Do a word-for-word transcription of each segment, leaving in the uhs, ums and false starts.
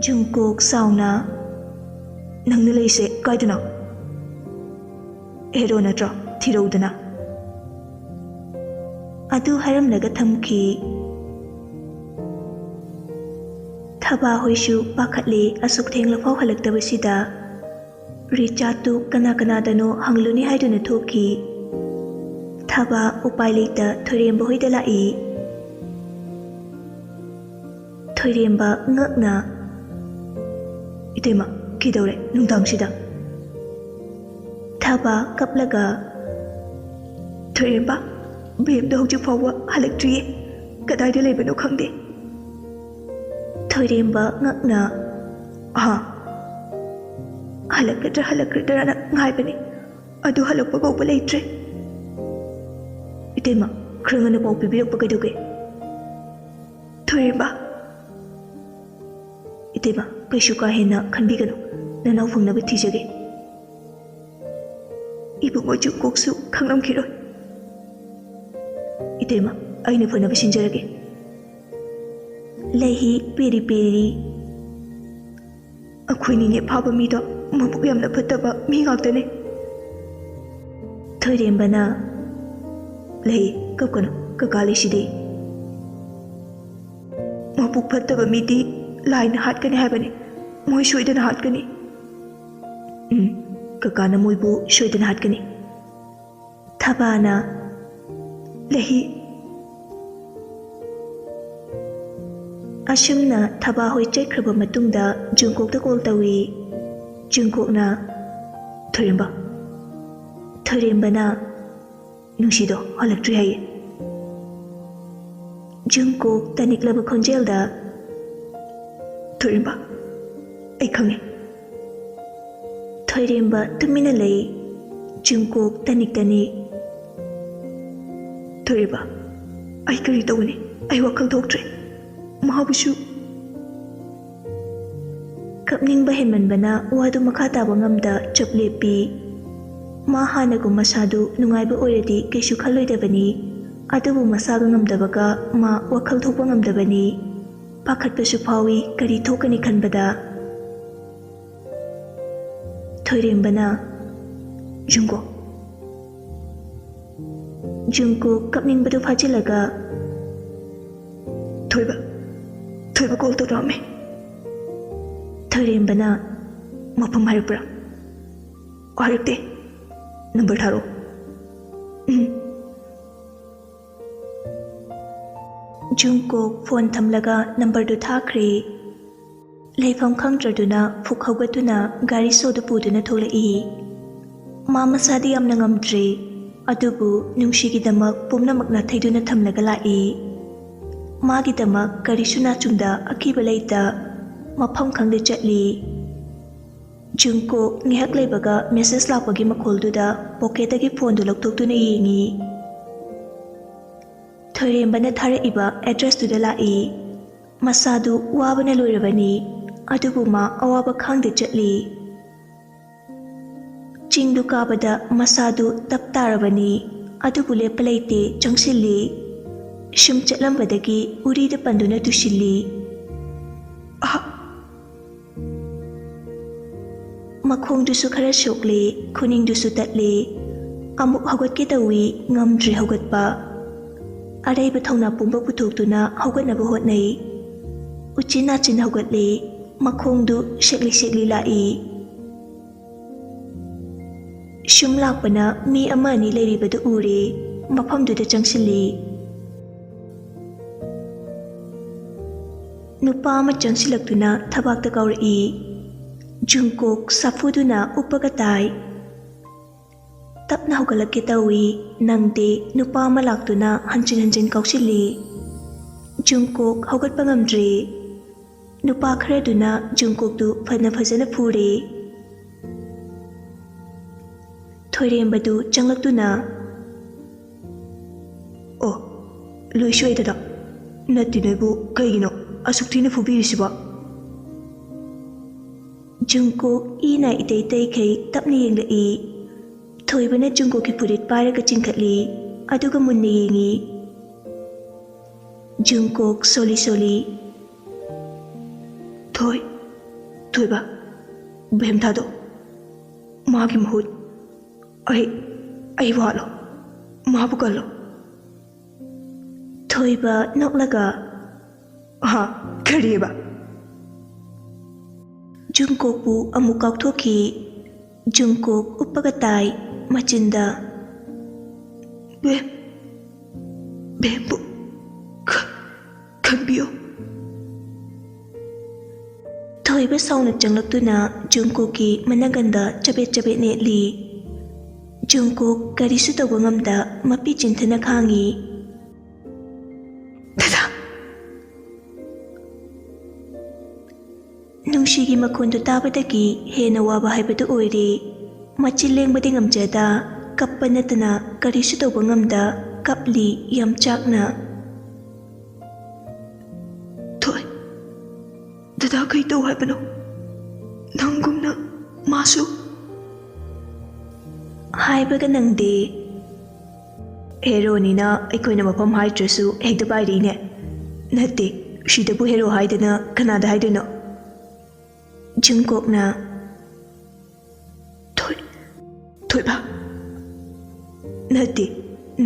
ꯖꯨꯡꯀꯣꯛ ꯁꯥꯎꯅ, "ꯅꯪꯅ ꯂꯩꯁꯦ ꯀꯥꯏꯗꯅꯣ? ꯍꯦꯔꯣ ꯅꯠꯇ꯭ꯔꯣ? ꯊꯤꯔꯧꯗꯅ"꯫ ꯑꯗꯨ ꯍꯥꯏꯔꯝꯂꯒ ꯊꯝꯈꯤ꯫ ꯊꯕꯥ ꯍꯣꯏꯁꯨ ꯄꯥꯈꯠꯂꯦ, ꯑꯁꯨꯛ ꯊꯦꯡꯂꯐꯥꯎ ꯍꯜꯂꯛꯇꯕꯁꯤꯗ꯫ ꯔꯤꯆꯥꯔꯗꯇꯨ ꯀꯅꯥ ꯀꯅꯥꯗꯅꯣ ꯍꯪꯂꯨꯅꯤ ꯍꯥꯏꯗꯨꯅ ꯊꯣꯛꯈꯤ꯫ ꯊꯕꯥ ꯎꯄꯥꯏ ꯂꯩꯇ ꯊꯣꯏꯔꯦꯝꯕ ꯍꯣꯏꯗ ꯂꯥꯛꯏ꯫ ꯊꯣꯏꯔꯦꯝꯕ ꯉꯛꯅ, "ꯏꯇꯩꯃ, ꯀꯩꯗꯧꯔꯦ ꯅꯨꯡꯗꯥꯡꯁꯤꯗ?" ꯊꯕꯥ ꯀꯞꯂꯒ, "ꯊꯣꯏꯔꯦꯝꯕ, ꯕꯦꯝꯗꯣ ꯍꯧꯖꯤꯛ ꯐꯥꯎꯕ ꯍꯜꯂꯛꯇ꯭ꯔꯤꯌꯦ꯫ ꯀꯗꯥꯏꯗ ꯂꯩꯕꯅꯣ ꯈꯪꯗꯦ"꯫ ꯊꯣꯏꯔꯦꯝꯕ ꯉꯛꯅ, "ꯑꯍꯥ, ꯍꯜꯂꯛꯀꯗ꯭ꯔꯥ ꯍꯜꯂꯛꯀꯗ꯭ꯔꯥꯅ ꯉꯥꯏꯕꯅꯤ, ꯑꯗꯨ ꯍꯜꯂꯛꯄ ꯀꯧꯕ ꯂꯩꯇ꯭ꯔꯦ"꯫ "ꯏꯇꯩꯃ, ꯈꯔ ꯉꯟꯅ ꯄꯥꯎ ꯄꯤꯕꯤꯔꯛꯄ ꯀꯩꯗꯧꯒꯦ?" "ꯊꯣꯏꯔꯦꯝꯕ"꯫ "ꯏꯇꯩꯃ, ꯀꯩꯁꯨ ꯀꯥ ꯍꯦꯟꯅ ꯈꯟꯕꯤꯒꯅꯨ, ꯅꯅꯥꯎ ꯐꯪꯅꯕ ꯊꯤꯖꯒꯦ"꯫ "ꯏꯕꯨꯡꯉꯣ ꯖꯨꯡꯀꯣꯛꯁꯨ ꯈꯪꯂꯝꯈꯤꯔꯣꯏ"꯫ "ꯏꯇꯩꯃ, ꯑꯩꯅ ꯐꯅꯕ ꯁꯤꯟꯖꯔꯒꯦ"꯫ ꯂꯩꯍꯤ ꯄꯦꯔꯤ ꯄꯦꯔꯤ꯫ "ꯑꯩꯈꯣꯏ ꯅꯤꯅꯦ ꯐꯥꯕ ꯃꯤꯗꯣ ꯃꯕꯨꯛ ꯌꯥꯝꯅ ꯐꯠꯇꯕ ꯃꯤ ꯉꯥꯛꯇꯅꯦ"꯫ ꯊꯣꯏꯔꯦꯝꯕꯅ, "ꯂꯩ, ꯀꯞꯀꯅꯨ, ꯀꯀꯥ ꯂꯩꯁꯤꯗꯤ"꯫ "ꯃꯕꯨꯛ ꯐꯠꯇꯕ ꯃꯤꯗꯤ ꯂꯥꯏꯅ ꯍꯥꯠꯀꯅꯤ ꯍꯥꯏꯕꯅꯤ, ꯃꯣꯏ ꯁꯣꯏꯗꯅ ꯍꯥꯠꯀꯅꯤ"꯫ "ꯎꯝ, ꯀꯀꯥꯅ ꯃꯣꯏꯕꯨ ꯁꯣꯏꯗꯅ ꯍꯥꯠꯀꯅꯤ"꯫ ꯊꯕꯥꯅ, "ꯂꯩꯍꯤ"꯫ ꯑꯁꯨꯝꯅ ꯊꯕꯥ ꯍꯣꯏ ꯆꯠꯈ꯭ꯔꯕ ꯃꯇꯨꯡꯗ ꯖꯨꯡꯀꯣꯛꯇ ꯀꯣꯜ ꯇꯧꯏ꯫ ꯖꯨꯡꯀꯣꯛꯅ, "ꯊꯣꯏꯔꯦꯝꯕ"꯫ ꯊꯣꯏꯔꯦꯝꯕꯅ, "ꯅꯨꯡꯁꯤꯗꯣ ꯍꯜꯂꯛꯇ꯭ꯔꯤ ꯍꯥꯏꯌꯦ"꯫ ꯖꯨꯡꯀꯣꯛ ꯇꯅꯤꯛꯂꯕ ꯈꯣꯟꯖꯦꯜꯗ, "ꯊꯣꯏꯔꯦꯝꯕ, ꯑꯩ ꯈꯪꯉꯦ"꯫ ꯊꯣꯏꯔꯦꯝꯕ ꯇꯨꯃꯤꯟꯅ ꯂꯩ꯫ ꯖꯨꯡꯀꯣꯛ ꯇꯅꯤꯛ ꯇꯅꯤꯛ꯫ "ꯊꯣꯏꯔꯦꯝꯕ, ꯑꯩ ꯀꯔꯤ ꯇꯧꯒꯅꯤ? ꯑꯩ ꯋꯥꯈꯜ ꯊꯣꯛꯇ꯭ꯔꯦ꯫ ꯃꯍꯥꯛꯄꯨꯁꯨ"꯫ ꯀꯞꯅꯤꯡꯕ ꯍꯦꯟꯃꯟꯕꯅ ꯋꯥꯗꯨ ꯃꯈꯥ ꯇꯥꯕ ꯉꯝꯗ ꯆꯞ ꯂꯦꯞꯄꯤ꯫ ꯃꯥ ꯍꯥꯟꯅꯒꯨꯝ ꯃꯁꯥꯗꯨ ꯅꯨꯡꯉꯥꯏꯕ ꯑꯣꯏꯔꯗꯤ ꯀꯩꯁꯨ ꯈꯜꯂꯣꯏꯗꯕꯅꯤ꯫ ꯑꯗꯨꯕꯨ ꯃꯁꯥꯒ ꯉꯝꯗꯕꯒ ꯃꯥ ꯋꯥꯈꯜ ꯊꯣꯛꯄ ꯉꯝꯗꯕꯅꯤ꯫ ꯄꯥꯈꯠꯄꯁꯨ ꯐꯥꯎꯏ, ꯀꯔꯤ ꯊꯣꯛꯀꯅꯤ ꯈꯟꯕꯗ꯫ ꯊꯣꯏꯔꯦꯝꯕꯅ, "ꯖꯨꯡꯀꯣꯛ꯫" ꯖꯨꯡꯀꯣꯛ ꯀꯞꯅꯤꯡꯕꯗꯨ ꯐꯥꯖꯤꯜꯂꯒ, "ꯊꯣꯏꯕ, ꯊꯣꯏꯕ call ꯇꯧꯔꯛꯑꯝꯃꯦ꯫" ꯊꯣꯏꯔꯦꯝꯕꯅ, "ꯃꯐꯝ ꯍꯥꯏꯔꯛꯄ꯭ꯔꯥ?" "ꯍꯥꯏꯔꯛꯇꯦ꯫ Number ꯊꯥꯔꯛꯑꯣ꯫" "ꯎꯝ꯫" ꯖꯨꯡꯀꯣꯛ phone ꯊꯝꯂꯒ numberꯗꯨ ꯊꯥꯈ꯭ꯔꯦ꯫ ꯂꯩꯐꯝ ꯈꯪꯗ꯭ꯔꯗꯨꯅ ꯐꯨꯛ ꯍꯧꯒꯠꯇꯨꯅ ꯒꯥꯔꯤ ꯁꯣꯗꯨ ꯄꯨꯗꯨꯅ ꯊꯣꯛꯂꯛꯏ꯫ ꯃꯥ ꯃꯁꯥꯗꯤ ꯌꯥꯝꯅ ꯉꯝꯗ꯭ꯔꯦ, ꯑꯗꯨꯕꯨ ꯅꯨꯡꯁꯤꯒꯤꯗꯃꯛ ꯄꯨꯝꯅꯃꯛ ꯅꯥꯊꯩꯗꯨꯅ ꯊꯝꯂꯒ ꯂꯥꯛꯏ꯫ ꯃꯥꯒꯤꯗꯃꯛ ꯀꯔꯤꯁꯨ ꯅꯥꯆꯨꯡꯗ ꯑꯀꯤꯕ ꯂꯩꯇ ꯃꯐꯝ ꯈꯪꯗ ꯆꯠꯂꯤ꯫ ꯖꯨꯡꯀꯣꯛ ꯉꯥꯏꯍꯥꯛ ꯂꯩꯕꯒ message ꯂꯥꯛꯄꯒꯤ ꯃꯈꯣꯜꯗꯨꯗ pocketꯇꯒꯤ phoneꯗꯨ ꯂꯧꯊꯣꯛꯇꯨꯅ ꯌꯦꯡꯉꯤ꯫ ꯊꯣꯏꯔꯦꯝꯕꯅ ꯊꯥꯔꯛꯏꯕ addressꯇꯨꯗ ꯂꯥꯛꯏ꯫ ꯃꯁꯥꯗꯨ ꯋꯥꯕꯅ ꯂꯣꯏꯔꯕꯅꯤ, ꯑꯗꯨꯕꯨ ꯃꯥ ꯑꯋꯥꯕ ꯈꯥꯡꯗ ꯆꯠꯂꯤ꯫ ꯆꯤꯡꯗꯨ ꯀꯥꯕꯗ ꯃꯁꯥꯗꯨ ꯇꯞ ꯇꯥꯔꯕꯅꯤ, ꯑꯗꯨꯕꯨ ꯂꯦꯞꯄ ꯂꯩꯇꯦ, ꯆꯪꯁꯤꯜꯂꯤ꯫ ꯁꯨꯝ ꯆꯠꯂꯝꯕꯗꯒꯤ ꯎꯔꯤꯗ ꯄꯟꯗꯨꯅ ꯇꯨꯁꯤꯜꯂꯤ꯫ ꯑꯍ! ꯃꯈꯣꯡꯗꯨꯁꯨ ꯈꯔ ꯁꯣꯛꯂꯦ, ꯈꯨꯅꯤꯡꯗꯨꯁꯨ ꯇꯠꯂꯦ꯫ ꯑꯃꯨꯛ ꯍꯧꯒꯠꯀꯦ ꯇꯧꯏ, ꯉꯝꯗ꯭ꯔꯦ ꯍꯧꯒꯠꯄ꯫ ꯑꯔꯩꯕ ꯊꯧꯅꯥ ꯄꯨꯝꯕ ꯄꯨꯊꯣꯛꯇꯨꯅ ꯍꯧꯒꯠꯅꯕ ꯍꯣꯠꯅꯩ꯫ ꯎꯆꯤꯟ ꯅꯥꯆꯤꯟ ꯍꯧꯒꯠꯂꯦ, ꯃꯈꯣꯡꯗꯨ ꯁꯦꯛꯂꯤ ꯁꯦꯛꯂꯤ ꯂꯥꯛꯏ꯫ ꯁꯨꯝ ꯂꯥꯛꯄꯅ ꯃꯤ ꯑꯃ ꯑꯅꯤ ꯂꯩꯔꯤꯕꯗꯨ ꯎꯔꯦ, ꯃꯐꯝꯗꯨꯗ ꯆꯪꯁꯤꯜꯂꯤ꯫ ꯅꯨꯄꯥ ꯑꯃ ꯆꯪꯁꯤꯜꯂꯛꯇꯨꯅ ꯊꯕꯥꯛꯇ ꯀꯥꯎꯔꯛꯏ꯫ ꯖꯨꯡꯀꯣꯛ ꯁꯥꯐꯨꯗꯨꯅ ꯎꯞꯄꯒ ꯇꯥꯏ꯫ ꯇꯞꯅ ꯍꯧꯒꯠꯂꯛꯀꯦ ꯇꯧꯏ, ꯅꯪꯗꯦ꯫ ꯅꯨꯄꯥ ꯑꯃ ꯂꯥꯛꯇꯨꯅ ꯍꯟꯖꯤꯟ ꯍꯟꯖꯤꯟ ꯀꯥꯎꯁꯤꯜꯂꯤ꯫ ꯖꯨꯡꯀꯣꯛ ꯍꯧꯒꯠꯄ ꯉꯝꯗ꯭ꯔꯦ꯫ ꯅꯨꯄꯥ ꯈꯔꯗꯨꯅ ꯖꯨꯡꯀꯣꯛꯇꯨ ꯐꯅ ꯐꯖꯅ ꯐꯨꯔꯦ꯫ ꯊꯣꯏꯔꯦꯝꯕꯗꯨ ꯆꯪꯂꯛꯇꯨꯅ, "ꯑꯣ, ꯂꯣꯏꯁꯨ ꯑꯩꯗꯗ, ꯅꯠꯇꯦ ꯅꯣꯏꯕꯨ ꯀꯩꯒꯤꯅꯣ ꯑꯁꯨꯛ ꯊꯤꯅ ꯐꯨꯕꯤꯔꯤꯁꯤꯕꯣ?" ꯖꯨꯡꯀꯣꯛ ꯏꯅ ꯏꯇꯩ ꯇꯩꯈꯩ ꯇꯞꯅ ꯌꯦꯡꯂꯛꯏ꯫ ꯊꯣꯏꯕꯅ ꯖꯨꯡꯀꯣꯛꯀꯤ ꯐꯨꯔꯤꯠ ꯄꯥꯏꯔꯒ ꯆꯤꯡꯈꯠꯂꯤ, ꯑꯗꯨꯒ ꯃꯨꯟꯅ ꯌꯦꯡꯉꯤ꯫ ꯖꯨꯡꯀꯣꯛ ꯁꯣꯜꯂꯤ ꯁꯣꯜꯂꯤ, ꯊꯣꯏ, ꯊꯣꯏꯕ, ꯕꯦꯝ ꯊꯥꯗꯣꯛ꯫ ꯃꯥꯒꯤ ꯃꯍꯨꯠ ꯑꯩ, ꯑꯩ ꯋꯥꯠꯂꯣ꯫ ꯃꯥꯕꯨ ꯀꯜꯂꯣ꯫ ꯊꯣꯏꯕ ꯅꯣꯛꯂꯒ, "ꯍꯥ? ꯀꯔꯤꯕ?" ꯖꯨꯡꯀꯣꯛꯄꯨ ꯑꯃꯨꯛ ꯀꯥꯎꯊꯣꯛꯈꯤ꯫ ꯖꯨꯡꯀꯣꯛ ꯎꯞꯄꯒ ꯇꯥꯏ, ꯃꯆꯤꯟꯗ, "ꯕꯦꯝ, ꯕꯦꯝꯕꯨ ꯈ-, ꯈꯟꯕꯤꯌꯨ꯫" ꯊꯣꯏꯕ ꯁꯥꯎꯅ ꯆꯪꯂꯛꯇꯨꯅ ꯖꯨꯡꯀꯣꯛꯀꯤ ꯃꯅꯒꯟꯗ ꯆꯕꯦꯠ ꯆꯕꯦꯠ ꯅꯦꯠꯂꯤ꯫ ꯖꯨꯡꯀꯣꯛ ꯀꯔꯤꯁꯨ ꯇꯧꯕ ꯉꯝꯗ ꯃꯄꯤ ꯆꯤꯟꯊꯅ ꯈꯥꯡꯉꯤ꯫ "ꯗꯗꯥ!" ꯅꯨꯡꯁꯤꯒꯤ ꯃꯈꯣꯟꯗꯨ ꯇꯥꯕꯗꯒꯤ ꯍꯦꯟꯅ ꯋꯥꯕ ꯍꯥꯏꯕꯗꯨ ꯑꯣꯏꯔꯦ꯫ ꯃꯆꯤꯟ ꯂꯦꯡꯕꯗꯤ ꯉꯝꯖꯗ, ꯀꯞꯄ ꯅꯠꯇꯅ ꯀꯔꯤꯁꯨ ꯇꯧꯕ ꯉꯝꯗ ꯀꯞꯂꯤ ꯌꯥꯝ ꯆꯥꯛꯅ꯫ "ꯊꯣꯏ, ꯗꯗꯥ ꯀꯩ ꯇꯧ ꯍꯥꯏꯕꯅꯣ? ꯅꯪꯒꯨꯝꯅ ꯃꯥꯁꯨ?" ꯍꯥꯏꯕꯒ ꯅꯪꯗꯦ꯫ ꯍꯦꯔꯣꯅꯤꯅ ꯑꯩꯈꯣꯏꯅ ꯃꯐꯝ ꯍꯥꯏꯗ꯭ꯔꯁꯨ ꯍꯦꯛꯇ ꯄꯥꯏꯔꯤꯅꯦ꯫ ꯅꯠꯇꯦ, ꯁꯤꯗꯕꯨ ꯍꯦꯔꯣ ꯍꯥꯏꯗꯅ ꯀꯅꯥꯗ ꯍꯥꯏꯗꯣꯏꯅꯣ? ꯖꯨꯡꯀꯣꯛꯅ, "ꯊꯣꯏ, ꯊꯣꯏꯕ, ꯅꯠꯇꯦ,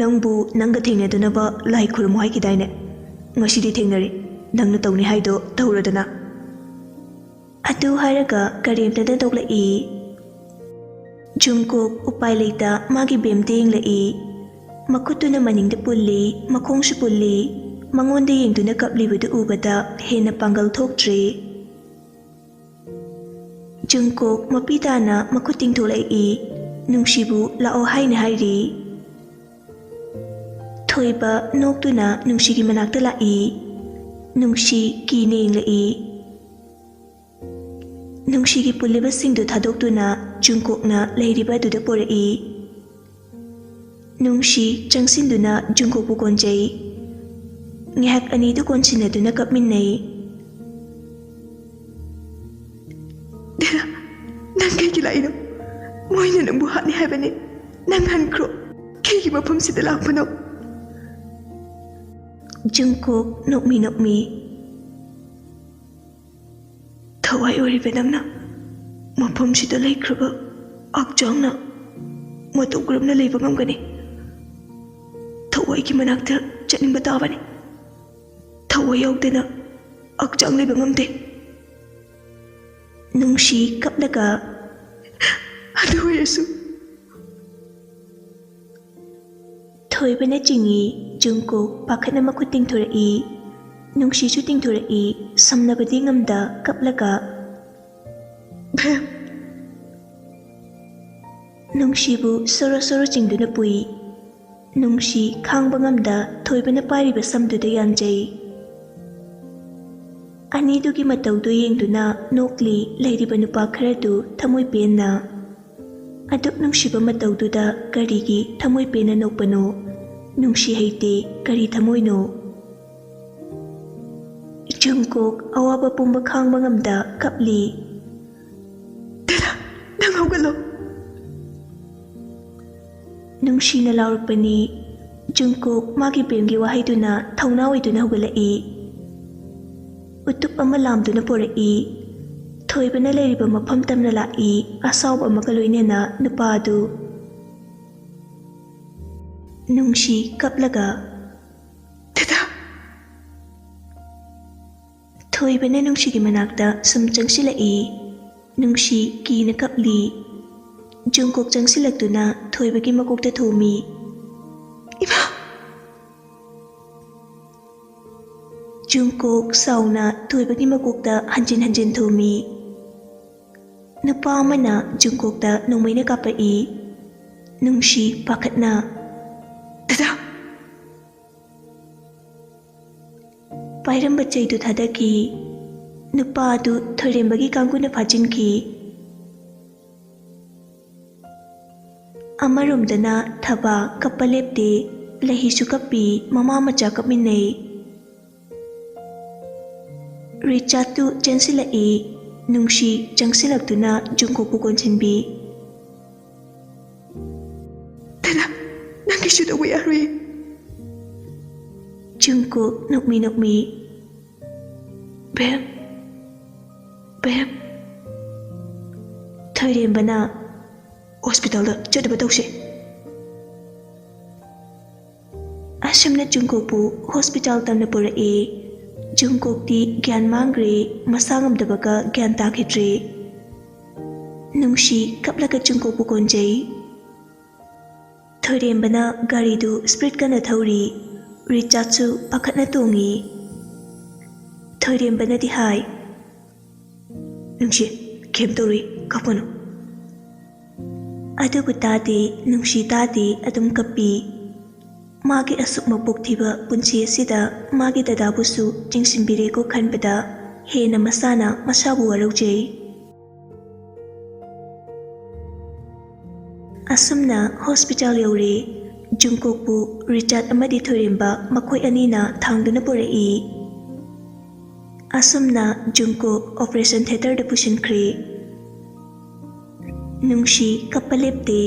ꯅꯪꯕꯨ ꯅꯪꯒ ꯊꯦꯡꯅꯗꯅꯕ ꯂꯥꯏ ꯈꯨꯔꯨꯝꯃꯨ ꯍꯥꯏꯈꯤꯗꯥꯏꯅꯦ? ꯉꯁꯤꯗꯤ ꯊꯦꯡꯅꯔꯦ, ꯅꯪꯅ ꯇꯧꯅꯤ ꯍꯥꯏꯗꯣ ꯇꯧꯔꯗꯅ꯫" ꯑꯗꯨ ꯍꯥꯏꯔꯒ ꯀꯔꯦꯝꯅꯗ ꯅꯣꯛꯂꯛꯏ꯫ ꯖꯨꯡꯀꯣꯛ ꯎꯄꯥꯏ ꯂꯩꯇ ꯃꯥꯒꯤ ꯕꯦꯝꯗ ꯌꯦꯡꯂꯛꯏ꯫ ꯃꯈꯨꯠꯇꯨꯅ ꯃꯅꯤꯡꯗ ꯄꯨꯜꯂꯤ, ꯃꯈꯣꯡꯁꯨ ꯄꯨꯜꯂꯤ꯫ ꯃꯉꯣꯟꯗ ꯌꯦꯡꯗꯨꯅ ꯀꯞꯂꯤꯕꯗꯨ ꯎꯕꯗ ꯍꯦꯟꯅ ꯄꯥꯡꯒꯜ ꯊꯣꯛꯇ꯭ꯔꯦ꯫ ꯖꯨꯡꯀꯣꯛ ꯃꯄꯤ ꯇꯥꯅ ꯃꯈꯨꯠ ꯇꯤꯡꯊꯣꯛꯂꯛꯏ꯫ ꯅꯨꯡꯁꯤꯕꯨ ꯂꯥꯛꯑꯣ ꯍꯥꯏꯅ ꯍꯥꯏꯔꯤ꯫ ꯊꯣꯏꯕ ꯅꯣꯛꯇꯨꯅ ꯅꯨꯡꯁꯤꯒꯤ ꯃꯅꯥꯛꯇ ꯂꯥꯛꯏ꯫ ꯅꯨꯡꯁꯤ ꯀꯤꯅ ꯌꯦꯡꯂꯛꯏ꯫ ꯅꯨꯡꯁꯤꯒꯤ ꯄꯨꯜꯂꯤꯕꯁꯤꯡꯗꯨ ꯊꯥꯗꯣꯛꯇꯨꯅ ꯖꯨꯡꯀꯣꯛꯅ ꯂꯩꯔꯤꯕ ꯑꯗꯨꯗ ꯄꯣꯔꯛꯏ꯫ ꯅꯨꯡꯁꯤ ꯆꯪꯁꯤꯟꯗꯨꯅ ꯖꯨꯡꯀꯣꯛꯄꯨ ꯀꯣꯟꯖꯩ꯫ ꯉꯥꯏꯍꯥꯛ ꯑꯅꯤꯗꯨ ꯀꯣꯟꯁꯤꯟꯅꯗꯨꯅ ꯀꯞꯃꯤꯟꯅꯩ꯫ "ꯗꯦꯔꯥ, ꯅꯪ ꯀꯩꯒꯤ ꯂꯥꯛꯏꯅꯣ? ꯃꯣꯏꯅ ꯅꯪꯕꯨ ꯍꯥꯠꯅꯤ ꯍꯥꯏꯕꯅꯤ꯫ ꯅꯪ ꯍꯟꯈ꯭ꯔꯣ꯫ ꯀꯩꯒꯤ ꯃꯐꯝꯁꯤꯗ ꯂꯥꯛꯄꯅꯣ?" ꯖꯨꯡꯀꯣꯛ ꯅꯣꯛꯃꯤ ꯅꯣꯛꯃꯤ꯫ ꯁꯤꯄꯥꯏ ꯑꯣꯏꯔꯤꯕ ꯅꯪꯅ ꯃꯐꯝꯁꯤꯗ ꯂꯩꯈ꯭ꯔꯕ ꯍꯛꯆꯥꯡꯅ ꯃꯇꯧ ꯀꯔꯝꯅ ꯂꯩꯕ ꯉꯝꯒꯅꯤ? ꯊꯋꯥꯏꯒꯤ ꯃꯅꯥꯛꯇ ꯆꯠꯅꯤꯡꯕ ꯇꯥꯕꯅꯤ꯫ ꯊꯋꯥꯏ ꯌꯥꯎꯗꯅ ꯍꯛꯆꯥꯡ ꯂꯩꯕ ꯉꯝꯗꯦ꯫ ꯅꯨꯡꯁꯤ ꯀꯞꯂꯒ, ꯑꯗꯨ ꯑꯣꯏꯔꯁꯨ ꯊꯣꯏꯕꯅ ꯆꯤꯡꯏ꯫ ꯖꯨꯡꯀꯨꯛ ꯄꯥꯈꯠꯅ ꯃꯈꯨꯠ ꯇꯤꯡꯊꯣꯔꯛꯏ꯫ ꯅꯨꯡꯁꯤꯁꯨ ꯇꯤꯡꯊꯣꯔꯛꯏ꯫ ꯁꯝꯅꯕꯗꯤ ꯉꯝꯗ ꯀꯞꯂꯒ, ꯅꯨꯡꯁꯤꯕꯨ ꯁꯣꯔꯣ ꯁꯣꯔꯣ ꯆꯤꯡꯗꯨꯅ ꯄꯨꯏ꯫ ꯅꯨꯡꯁꯤ ꯈꯥꯡꯕ ꯉꯝꯗ ꯊꯣꯏꯕꯅ ꯄꯥꯏꯔꯤꯕ ꯁꯝꯗꯨꯗ ꯌꯥꯟꯖꯩ꯫ ꯑꯅꯤꯗꯨꯒꯤ ꯃꯇꯧꯗꯨ ꯌꯦꯡꯗꯨꯅ ꯅꯣꯛꯂꯤ ꯂꯩꯔꯤꯕ ꯅꯨꯄꯥ ꯈꯔꯗꯨ ꯊꯃꯣꯏ ꯄꯦꯟꯅ꯫ ꯑꯗꯨꯛ ꯅꯨꯡꯁꯤꯕ ꯃꯇꯧꯗꯨꯗ ꯀꯔꯤꯒꯤ ꯊꯃꯣꯏ ꯄꯦꯟꯅ ꯅꯣꯛꯄꯅꯣ? ꯅꯨꯡꯁꯤ ꯍꯩꯇꯦ, ꯀꯔꯤ ꯊꯃꯣꯏꯅꯣ? ꯖꯨꯡꯀꯨꯛ ꯑꯋꯥꯕ ꯄꯨꯝꯕ ꯈꯥꯡꯕ ꯉꯝꯗ ꯀꯞꯂꯤ꯫ "ꯗꯥꯗꯥ, ꯅꯪ ꯍꯧꯒꯠꯂꯣ!" ꯅꯨꯡꯁꯤꯅ ꯂꯥꯎꯔꯛꯄꯅꯤ꯫ ꯖꯨꯡꯀꯨꯛ ꯃꯥꯒꯤ ꯄ꯭ꯔꯦꯝꯒꯤ ꯋꯥꯍꯩꯗꯨꯅ ꯊꯧꯅꯥ ꯑꯣꯏꯗꯨꯅ ꯍꯧꯒꯠꯂꯛꯏ꯫ ꯎꯇꯨꯞ ꯑꯃ ꯂꯥꯝꯗꯨꯅ ꯄꯣꯔꯛꯏ꯫ ꯊꯣꯏꯕꯅ ꯂꯩꯔꯤꯕ ꯃꯐꯝ ꯇꯝꯅ ꯂꯥꯛꯏ, ꯑꯁꯥꯎꯕ ꯑꯃꯒ ꯂꯣꯏꯅꯅ ꯅꯨꯄꯥ ꯑꯗꯨ꯫ ꯅꯨꯡꯁꯤ ꯀꯞꯂꯒ, "ꯗꯥꯗꯥ!" ꯊꯣꯏꯕꯅ ꯅꯨꯡꯁꯤꯒꯤ ꯃꯅꯥꯛꯇ ꯁꯨꯝ ꯆꯪꯁꯤꯜꯂꯛꯏ꯫ ꯅꯨꯡꯁꯤ ꯀꯤꯅ ꯀꯞꯂꯤ꯫ ꯖꯨꯡꯀꯨꯛ ꯆꯪꯁꯤꯜꯂꯛꯇꯨꯅ ꯊꯣꯏꯕꯒꯤ ꯃꯀꯣꯛꯇ ꯊꯣꯝꯃꯤ꯫ "ꯏꯃꯥ!" ꯖꯨꯡꯀꯨꯛ ꯁꯥꯎꯅ ꯊꯣꯏꯕꯒꯤ ꯃꯀꯣꯛꯇ ꯍꯟꯖꯤꯟ ꯍꯟꯖꯤꯟ ꯊꯣꯝꯃꯤ꯫ ꯅꯨꯄꯥ ꯑꯃꯅ ꯖꯨꯡꯀꯨꯛꯇ ꯅꯣꯡꯃꯩꯅ ꯀꯥꯞꯄꯛꯏ꯫ ꯅꯨꯡꯁꯤ ꯄꯥꯈꯠꯅ, "ꯗꯥꯗꯥ!" ꯄꯥꯏꯔꯝꯕ ꯆꯩꯗꯨ ꯊꯥꯗꯈꯤ꯫ ꯅꯨꯄꯥ ꯑꯗꯨ ꯊꯣꯏꯔꯦꯝꯕꯒꯤ ꯀꯥꯡꯕꯨꯅ ꯐꯥꯖꯤꯟꯈꯤ꯫ ꯑꯃꯔꯣꯝꯗꯅ ꯊꯕꯥ ꯀꯞꯄ ꯂꯦꯞꯇꯦ, ꯂꯩꯍꯤꯁꯨ ꯀꯞꯄꯤ, ꯃꯃꯥ ꯃꯆꯥ ꯀꯞꯃꯤꯟꯅꯩ꯫ ꯔꯤꯆꯥꯔꯗꯇꯨ ꯆꯦꯟꯁꯤꯜꯂꯛꯏ꯫ ꯅꯨꯡꯁꯤ ꯆꯪꯁꯤꯜꯂꯛꯇꯨꯅ ꯖꯨꯡꯀꯨꯛꯄꯨ ꯀꯣꯟꯁꯤꯟꯕꯤ꯫ "ꯗꯥꯗꯥ, ꯅꯪ ꯀꯩꯁꯨ ꯇꯧꯕ ꯌꯥꯔꯣꯏ꯫" ꯖꯨꯡꯀꯨꯛ ꯅꯣꯛꯃꯤ ꯅꯣꯛꯃꯤ, "ꯕꯦꯝ, ꯕꯦꯝ, ꯊꯣꯏꯔꯦꯝꯕꯅ ꯍꯣꯁꯄꯤꯇꯥꯜꯗ ꯆꯠꯅꯕ ꯇꯧꯁꯦ꯫ ꯑꯁꯨꯝꯅ ꯖꯨꯡꯀꯣꯛꯄꯨ ꯍꯣꯁꯄꯤꯇꯥꯜ ꯇꯝꯅ ꯄꯨꯔꯛꯏ꯫ ꯖꯨꯡꯀꯣꯛꯇꯤ ꯒ꯭ꯌꯥꯟ ꯃꯥꯡꯈ꯭ꯔꯦ, ꯃꯁꯥ ꯉꯝꯗꯕꯒ ꯒ꯭ꯌꯥꯟ ꯇꯥꯈꯤꯗ꯭ꯔꯦ꯫ ꯅꯨꯡꯁꯤ ꯀꯞꯂꯒ ꯖꯨꯡꯀꯣꯛꯄꯨ ꯀꯣꯟꯖꯩ꯫ ꯊꯣꯏꯔꯦꯝꯕꯅ ꯒꯥꯔꯤꯗꯨ ꯁ꯭ꯄꯤꯗ ꯀꯟꯅ ꯊꯧꯔꯤ꯫ ꯔꯤꯆꯥꯔꯗꯁꯨ ꯄꯥꯈꯠꯅ ꯇꯣꯡꯉꯤ꯫ ꯊꯣꯏꯔꯦꯝꯕꯅꯗꯤ ꯍꯥꯏ, "ꯅꯨꯡꯁꯤ, ꯀꯩꯝ ꯇꯧꯔꯣꯏ, ꯀꯞꯀꯅꯨ꯫" ꯑꯗꯨꯕꯨ ꯇꯥꯗꯦ, ꯅꯨꯡꯁꯤ ꯇꯥꯗꯦ, ꯑꯗꯨꯝ ꯀꯞꯄꯤ꯫ ꯃꯥꯒꯤ ꯑꯁꯨꯛ ꯃꯄꯣꯛ ꯊꯤꯕ ꯄꯨꯟꯁꯤ ꯑꯁꯤꯗ ꯃꯥꯒꯤ ꯗꯗꯥꯕꯨꯁꯨ ꯆꯤꯡꯁꯤꯟꯕꯤꯔꯦꯀꯣ ꯈꯟꯕꯗ ꯍꯦꯟꯅ ꯃꯁꯥꯅ ꯃꯁꯥꯕꯨ ꯋꯥꯔꯧꯖꯩ꯫ ꯑꯁꯨꯝꯅ ꯍꯣꯁꯄꯤꯇꯥꯜ ꯌꯧꯔꯦ꯫ ꯖꯨꯡꯀꯣꯛꯄꯨ ꯔꯤꯆꯥꯔꯗ ꯑꯃꯗꯤ ꯊꯣꯏꯔꯦꯝꯕ ꯃꯈꯣꯏ ꯑꯅꯤꯅ ꯊꯥꯡꯗꯨꯅ ꯄꯨꯔꯛꯏ꯫ ꯑꯁꯨꯝꯅ ꯖꯨꯡꯀꯣꯛ ꯑꯣꯄꯔꯦꯁꯟ ꯊꯤꯌꯦꯇꯔꯗ ꯄꯨꯁꯤꯟꯈ꯭ꯔꯦ꯫ ꯅꯨꯡꯁꯤ ꯀꯞꯄ ꯂꯦꯞꯇꯦ꯫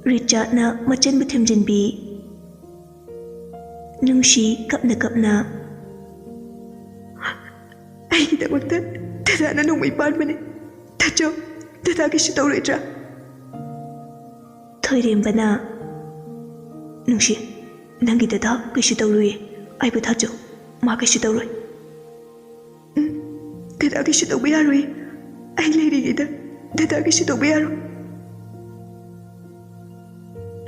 ꯔꯤꯆꯥꯔꯗꯅ ꯃꯆꯟꯕꯨ ꯊꯦꯝꯖꯤꯟꯕꯤ꯫ ꯅꯨꯡꯁꯤ ꯀꯞꯅ ꯀꯞꯅ, "ꯑꯩꯒꯤꯗꯃꯛꯇ ꯗꯗꯥꯅ ꯅꯣꯡꯃꯩ ꯄꯥꯟꯕꯅꯦ꯫ ꯊꯥꯖꯧ, ꯗꯗꯥ ꯀꯩꯁꯨ ꯇꯧꯔꯣꯏꯗ꯭ꯔꯥ?" ꯊꯣꯏꯔꯦꯝꯕꯅ, "ꯅꯨꯡꯁꯤ, ꯅꯪꯒꯤ ꯗꯗꯥ ꯀꯩꯁꯨ ꯇꯧꯔꯣꯏꯌꯦ꯫ ꯑꯩꯕꯨ ꯊꯥꯖꯧ, ꯃꯥ ꯀꯩꯁꯨ ꯇꯧꯔꯣꯏ꯫" "ꯎꯝ, ꯗꯗꯥ ꯀꯩꯁꯨ ꯇꯧꯕ ꯌꯥꯔꯣꯏ꯫ ꯑꯩ ꯂꯩꯔꯤꯉꯩꯗ ꯗꯗꯥ ꯀꯩꯁꯨ ꯇꯧꯕ ꯌꯥꯔꯣꯏ꯫"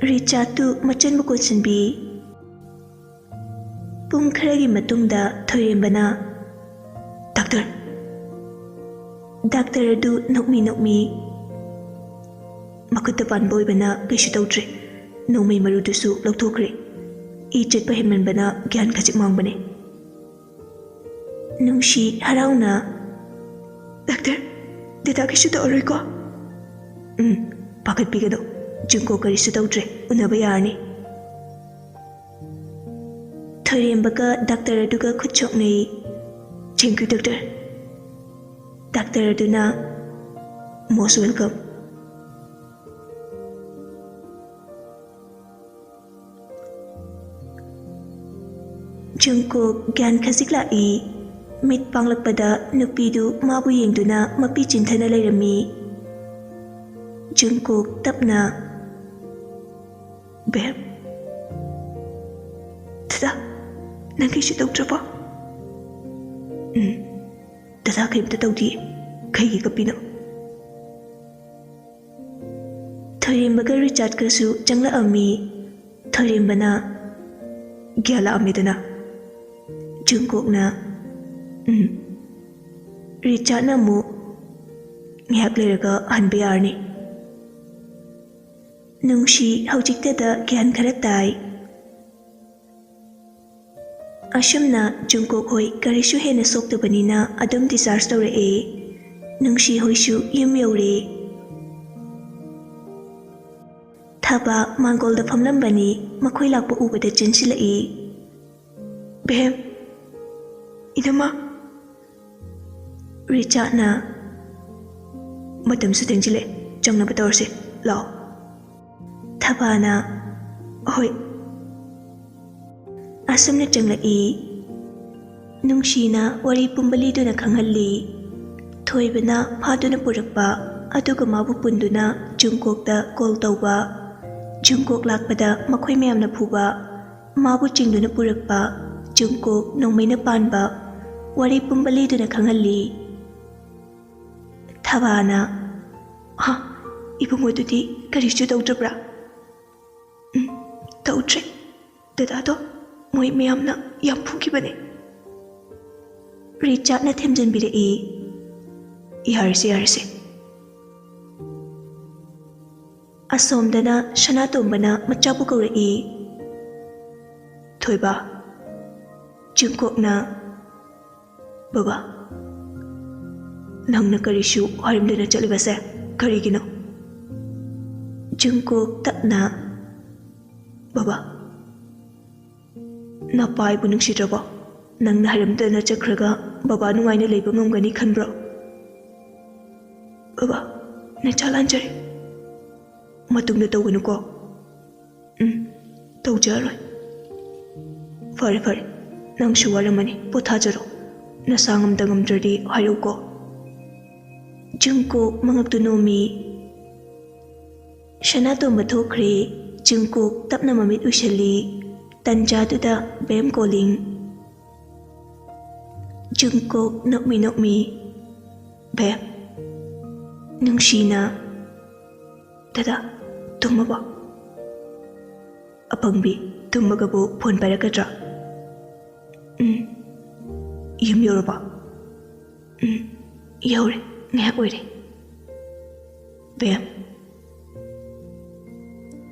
ꯔꯤꯆꯥꯔꯗꯇꯨ ꯃꯆꯟꯕꯨ ꯀꯣꯟꯁꯤꯟꯕꯤ꯫ ꯄꯨꯡ ꯈꯔꯒꯤ ꯃꯇꯨꯡꯗ ꯊꯣꯏꯔꯦꯝꯕꯅ, "ꯗꯥꯛꯇꯔ!" ꯗꯥꯛꯇꯔ ꯑꯗꯨ ꯅꯣꯛꯃꯤ ꯅꯣꯛꯃꯤ, "ꯃꯈꯨꯠꯇ ꯄꯥꯟꯕ ꯑꯣꯏꯕꯅ ꯀꯩꯁꯨ ꯇꯧꯗ꯭ꯔꯦ꯫ ꯅꯣꯡꯃꯩ ꯃꯔꯨꯗꯨꯁꯨ ꯂꯧꯊꯣꯛꯈ꯭ꯔꯦ꯫ ꯏ ꯆꯠꯄ ꯍꯦꯟꯃꯟꯕꯅ ꯒ꯭ꯌꯥꯟ ꯈꯖꯤꯛ ꯃꯥꯡꯕꯅꯦ꯫" ꯅꯨꯡꯁꯤ ꯍꯔꯥꯎꯅ, "ꯗꯥꯛꯇꯔ, ꯗꯗꯥ ꯀꯩꯁꯨ ꯇꯧꯔꯔꯣꯏꯀꯣ?" "ꯎꯝ, ꯄꯥꯈꯠꯄꯤꯒꯅꯨ꯫ ꯖꯨꯡꯀꯣꯛ ꯀꯔꯤꯁꯨ ꯇꯧꯗ꯭ꯔꯦ꯫ ꯎꯅꯕ ꯌꯥꯔꯅꯤ꯫" ꯊꯣꯏꯔꯦꯝꯕꯒ ꯗꯥꯛꯇꯔ ꯑꯗꯨꯒ ꯈꯨꯠ ꯁꯣꯛꯅꯩ꯫ "Thank you, doctor." ꯗꯥꯛꯇꯔ ꯑꯗꯨꯅ, "Most welcome꯫" ꯖꯨꯡꯀꯣꯛ ꯒ꯭ꯌꯥꯟ ꯈꯖꯤꯛ ꯂꯥꯛꯏ꯫ ꯃꯤꯠ ꯄꯥꯡꯂꯛꯄꯗ ꯅꯨꯄꯤꯗꯨ ꯃꯥꯕꯨ ꯌꯦꯡꯗꯨꯅ ꯃꯄꯤ ꯆꯤꯟꯊꯅ ꯂꯩꯔꯝꯃꯤ꯫ ꯖꯨꯡꯀꯣꯛ ꯇꯞꯅ, "ꯕꯦꯕ, ꯗꯗꯥ, ꯅꯪ ꯀꯩꯁꯨ ꯇꯧꯗ꯭ꯔꯕꯣ?" "ꯎꯝ, ꯗꯗꯥ ꯀꯩꯝꯇ ꯇꯧꯗꯤꯌꯦ꯫ ꯀꯩꯒꯤ ꯀꯞꯄꯤꯅꯣ?" ꯊꯣꯏꯔꯦꯝꯕꯒ ꯔꯤꯆꯥꯔꯗꯀꯁꯨ ꯆꯪꯂꯛꯑꯝꯃꯤ꯫ ꯊꯣꯏꯔꯦꯝꯕꯅ, "ꯒ꯭ꯌꯥꯟ ꯂꯥꯛꯑꯝꯃꯦꯗꯅ?" ꯖꯨꯡꯀꯣꯛꯅ, "ꯎꯝ꯫" ꯔꯤꯆꯥꯔꯗꯅ ꯑꯃꯨꯛ, "ꯉꯥꯏꯍꯥꯛ ꯂꯩꯔꯒ ꯍꯟꯕ ꯌꯥꯔꯅꯤ꯫" ꯅꯨꯡꯁꯤ ꯍꯧꯖꯤꯛꯇꯗ ꯒ꯭ꯌꯥꯟ ꯈꯔ ꯇꯥꯏ꯫ ꯑꯁꯨꯝꯅ ꯖꯨꯡꯀꯣꯛ ꯍꯣꯏ ꯀꯔꯤꯁꯨ ꯍꯦꯟꯅ ꯁꯣꯛꯇꯕꯅꯤꯅ ꯑꯗꯨꯝ discharge ꯇꯧꯔꯛꯑꯦ꯫ ꯅꯨꯡꯁꯤ ꯍꯣꯏꯁꯨ ꯌꯨꯝ ꯌꯧꯔꯦ꯫ ꯊꯕꯥ ꯃꯥꯡꯒꯣꯜꯗ ꯐꯝꯂꯝꯕꯅꯤ, ꯃꯈꯣꯏ ꯂꯥꯛꯄ ꯎꯕꯗ ꯆꯦꯟꯁꯤꯜꯂꯛꯏ꯫ "ꯕꯦꯝ, ꯏꯅꯝꯃ꯫" ꯔꯤꯆꯥꯔꯗꯅ, "ꯃꯇꯝꯁꯨ ꯊꯦꯡꯖꯤꯜꯂꯦ, ꯆꯪꯅꯕ ꯇꯧꯔꯁꯦ, ꯂꯥꯛꯑꯣ꯫" ꯊꯕꯥꯅ, "ꯍꯣꯏ꯫" ꯑꯁꯨꯝꯅ ꯆꯪꯂꯛꯏ꯫ ꯅꯨꯡꯁꯤꯅ ꯋꯥꯔꯤ ꯄꯨꯝꯕ ꯂꯤꯗꯨꯅ ꯈꯪꯍꯜꯂꯤ꯫ ꯊꯣꯏꯕꯅ ꯐꯥꯗꯨꯅ ꯄꯨꯔꯛꯄ, ꯑꯗꯨꯒ ꯃꯥꯕꯨ ꯄꯨꯟꯗꯨꯅ ꯖꯨꯡꯀꯣꯛꯇ call ꯇꯧꯕ, ꯖꯨꯡꯀꯣꯛ ꯂꯥꯛꯄꯗ ꯃꯈꯣꯏ ꯃꯌꯥꯝꯅ ꯐꯨꯕ, ꯃꯥꯕꯨ ꯆꯤꯡꯗꯨꯅ ꯄꯨꯔꯛꯄ, ꯖꯨꯡꯀꯣꯛ ꯅꯣꯡꯃꯩꯅ ꯄꯥꯟꯕ, ꯋꯥꯔꯤ ꯄꯨꯝꯕ ꯂꯤꯗꯨꯅ ꯈꯪꯍꯜꯂꯤ꯫ ꯊꯕꯥꯅ, "ꯍꯥ, ꯏꯕꯨꯡꯉꯣꯗꯨꯗꯤ ꯀꯔꯤꯁꯨ ꯇꯧꯗ꯭ꯔꯕ꯭ꯔꯥ?" "ꯎꯝ, ꯇꯧꯗ꯭ꯔꯦ꯫ ꯗꯗꯥꯗꯣ ꯃꯣꯏ ꯃꯌꯥꯝꯅ ꯌꯥꯝ ꯐꯨꯈꯤꯕꯅꯦ꯫" ꯔꯤꯆꯥꯔꯗꯅ ꯊꯦꯝꯖꯤꯟꯕꯤꯔꯛꯏ꯫ "ꯌꯥꯔꯁꯦ, ꯌꯥꯔꯁꯦ꯫" ꯑꯁꯣꯝꯗꯅ ꯁꯅꯥꯇꯣꯝꯕꯅ ꯃꯆꯥꯕꯨ ꯀꯧꯔꯛꯏ꯫ "ꯊꯣꯏꯕ꯫" ꯖꯨꯡꯀꯣꯛꯅ, "ꯕꯕꯥ, ꯅꯪꯅ ꯀꯔꯤꯁꯨ ꯍꯥꯏꯔꯝꯗꯅ ꯆꯠꯂꯤꯕꯁꯦ ꯀꯔꯤꯒꯤꯅꯣ?" ꯖꯨꯡꯀꯣꯛ ꯇꯞꯅ, "ꯕꯕꯥ, ꯅꯄꯥ ꯑꯩꯕꯨ ꯅꯨꯡꯁꯤꯗ꯭ꯔꯕꯣ? ꯅꯪꯅ ꯍꯥꯏꯔꯝꯗꯅ ꯆꯠꯈ꯭ꯔꯒ ꯕꯕꯥ ꯅꯨꯡꯉꯥꯏꯅ ꯂꯩꯕ ꯉꯝꯒꯅꯤ ꯈꯟꯕ꯭ꯔꯣ? ꯕꯕꯥ, ꯅꯆꯥ ꯂꯥꯟꯖꯔꯦ꯫ ꯃꯇꯨꯡꯗ ꯇꯧꯒꯅꯨꯀꯣ꯫" "ꯎꯝ, ꯇꯧꯖꯔꯣꯏ꯫" "ꯐꯔꯦ, ꯐꯔꯦ, ꯅꯪꯁꯨ ꯋꯥꯔꯝꯃꯅꯤ, ꯄꯣꯊꯥꯖꯔꯣ꯫" ꯅꯁꯥ ꯉꯝꯗ ꯉꯝꯗ꯭ꯔꯗꯤ ꯍꯥꯏꯔꯛꯎꯀꯣ꯫ ꯖꯨꯡꯀꯣꯛ ꯃꯉꯛꯇꯨ ꯅꯣꯝꯃꯤ꯫ ꯁꯅꯥꯇꯣꯝꯕ ꯊꯣꯛꯈ꯭ꯔꯦ꯫ ꯖꯨꯡꯀꯣꯛ ꯇꯞꯅ ꯃꯃꯤꯠ ꯎꯏꯁꯤꯜꯂꯤ꯫ ꯇꯟꯖꯥꯗꯨꯗ ꯕꯦꯝ ꯀꯣꯂꯤꯡ꯫ ꯖꯨꯡꯀꯣꯛ ꯅꯣꯛꯃꯤ ꯅꯣꯛꯃꯤ꯫ ꯕꯦꯝ꯫ ꯅꯨꯡꯁꯤꯅ꯫ ꯗꯗꯥ, ꯇꯨꯝꯃꯕꯣ? ꯑꯄꯪꯕꯤ, ꯇꯨꯝꯃꯒꯕꯨ ꯐꯣꯟ ꯄꯥꯏꯔꯛꯀꯗ꯭ꯔꯥ? ꯎꯝ꯫ ꯌꯨꯝ ꯌꯧꯔꯕꯣ? ꯎꯝ, ꯌꯧꯔꯦ꯫ ꯉꯥꯏꯍꯥꯛ ꯑꯣꯏꯔꯦ꯫ ꯕꯦꯝ꯫